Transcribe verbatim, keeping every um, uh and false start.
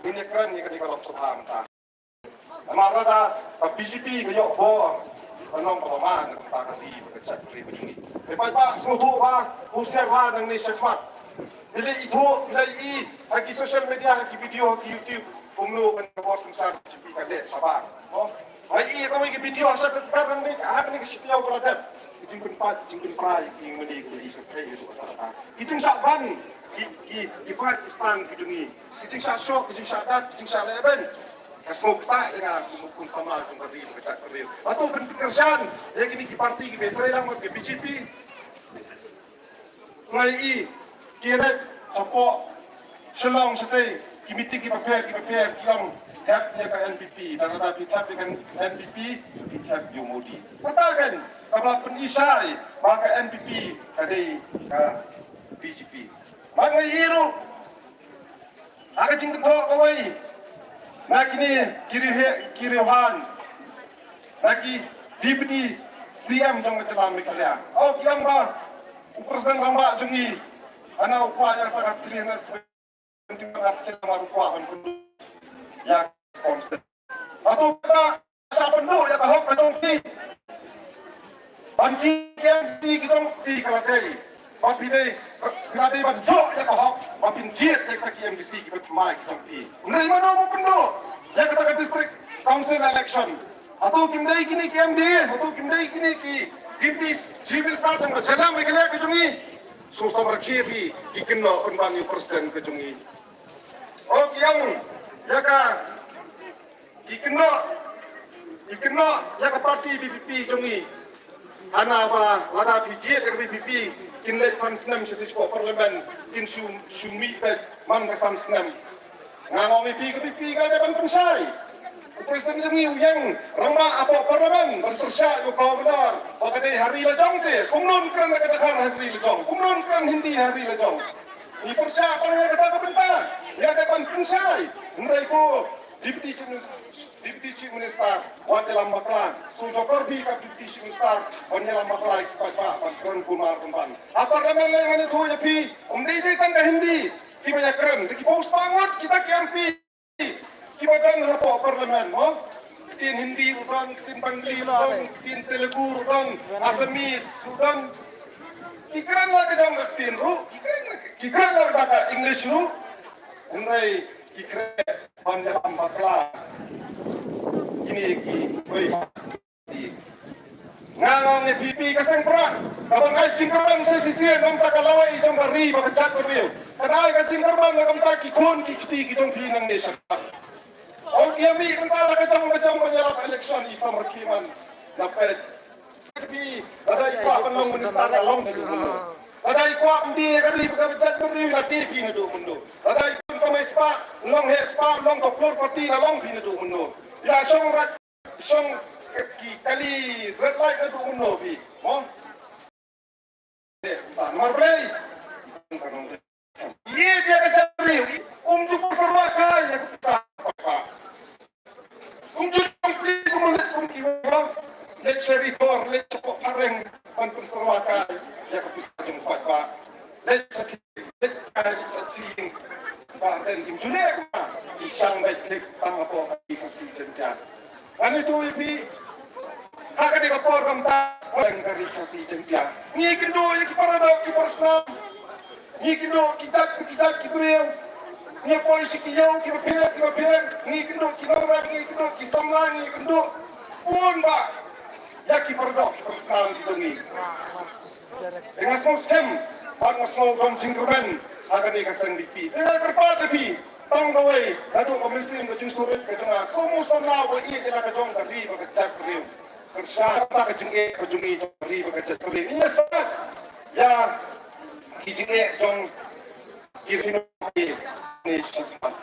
Ngin ïa kren ïa kane ka Lok Sabha mynta. Namar lada ka B J P ka ïoh bor, ka long kaba ma na ka ri bad ka jaitbynriew ka jong ngi. Te paidbah sngewthuh ba, husiar ba nangne shakhmat. Phi la ithuh, phi la i ha ki social media, ha ki video, ha ki YouTube, kumno kane ka bor synshar B J P ka leh shabar. Nga i kawei ka video ha Chhattisgarh nangne, ha kane ka shi taïew ba la dep. Ki jingpynpait, ki jingpynpait, ki mane, ki mane, ki mane, ki jingshah ban, ki, ki, ki paid ki stan ki jong ngi. Ki jingshah shoh, ki jingshah dat, ki jingshah lehbeiñ. Ka sngewbha ïa nga kum, kum samla jong ka ri bad ka jaitbynriew. Hato phin pynkyrshan ïa kine ki party kiba trei lang bad ka B J P? Nga i ki rit shapoh Shillong shatei, ki meeting kiba pher kiba pher ki ong thep ïa ka N P P. Lada phi thep ïa ka N P P, phi thep ïa u Modi. Kata kan kaba pynishai ba ka N P P ka dei ka B J P. Bad nga i ruh ha ka jingkynthoh kawei na kine ki riewheh, ki riewhan, na ki Deputy C M jong ka jylla Meghalaya. Oh, ki ong ba u President rangbah jong ngi, hana u kwah ïa kata ka three hundred seventy-one article, namar u kwah ban pynduh ïa ka council. Hato ba shah pynduh ïa ka hok ka jong phi? Ban jied ïa ki M D C ki jong phi ka la dei ba phi dei, ka la dei ban ïoh ïa ka hok ba phin jied ïa kita ki M D C kiba thymmai ki jong phi. Hynrei mano ba pynduh ïa kata ka district council election? Hato kim dei kine ki M D A, hato kim dei kine ki Deputy Chief Minister jong ka jylla Meghalaya ka jong ngi? Sngewsih rakhe phi ki kynnoh pynban ïa u President ka jong ngi. Oh, ki ong ïa ka, ki kynnoh, ki kynnoh ïa ka party V P P jong ngi. Hana ba lada phi jied ïa ka V P P, kin leit san snem sha, sha parliament, kin shu, shu mih beit man ka san snem. Nga ong ïa phi, ka V P P ka dei ban pynshai. U President jong ngi u ïeng rangbah hapoh parliament ban pyrshah ïa u Governor ba ka dei ha ri la jong te. Kumno un kren ïa kata ka ha ri la jong? Kumno un kren Hindi ha ri la jong? Ngi pyrshah tang ïa kata ka bynta, ïa dei ban pynshai. Hynrei ko Deputy Chief Minister, Deputy Chief Minister, wat ïalam bakla. Shu jokor phi ka Deputy Chief Minister ban ïalam bakla ïa ki paidbah, ban kren kulmar pynban. Ha parliament lei ngan ïathuh ïa phi, ym dei dei tang ka Hindi kiba ïakren, da ki phew spah ngut kita ki M P kiba don hapoh parliament, mo? Ktien Hindi ruh don, ktien Bengali ruh don, ktien Telugu ruh don, Assamese ruh don. Ki kren la ka jong ka ktien ruh, ki kren, ki kren la ka English ruh. Hynrei ki kren ban ïalam bakla. Kine ki, oi. Nga ong ïa phi, phi ka seng Prah, kaban ai jingkyrmen shisien na ka bynta ka lawei jong ka ri bad ka jaitbynriew. Kan ai ka jingkyrmen na ka bynta ki khun ki kti ki jong phi nangne shakhmat. Ong ïa mih bynta la ka jong ka jong ban ïalap election, i samar ki man na peit. Phi, lada i kwah ban long minister, la long phi naduh mynno? Lada i kwah ban die ka ri bad ka jaitbynriew, la die phi naduh mynno? Lada i kwah ban long heh spah, long doctor party, la long phi naduh mynno? La shong rat shong ki kali red light naduh mynno phi, mo? Namar balei? Ïa ka jaitbynriew um ju pynshyrwa kai ïa ka pisa paidbah. Um ju jong phi kum leit kum ki bang, leit sha Ri Bhoi, leit sha Phareng ban pynshyrwa kai ïa ka pisa jong paidbah. Leit sha Leit kai sa sing. Ba ten kim ju leh kumta. Ki shang beit thik tang hapoh ka ri Khasi Jaiñtia. Ngan ïathuh ïa phi, ha kane ka por kumta, ka ri Khasi Jaiñtia, ngi kynduh ïa ki paradoh ki parasnam. Ngi kynduh ki jait ki jait ki briew. Ngi poi sha ki ïew kiba pher kiba pher. Ngi kynduh ki nongrep, ngi kynduh ki samla, ngi kynduh bun bah ïa ki paradoh ki parasnam ki jong ngi. Te nga sngewskhem bad nga sngew don jingkyrmen ha kane ka seng VPP. Te nga kyrpad ïa phi tang kawei, naduh ka mynsiem ka jingsngewrit ka jong nga kum u samla uba ïeit ïa la ka jong ka ri bad ka jaitbynriew. Pyrshah ïa ka jingeh ka jong ngi jong ka ri bad ka jaitbynriew. Ïa sngewbha ïa ki jingeh jong ki ri nongwei ne shakhmat.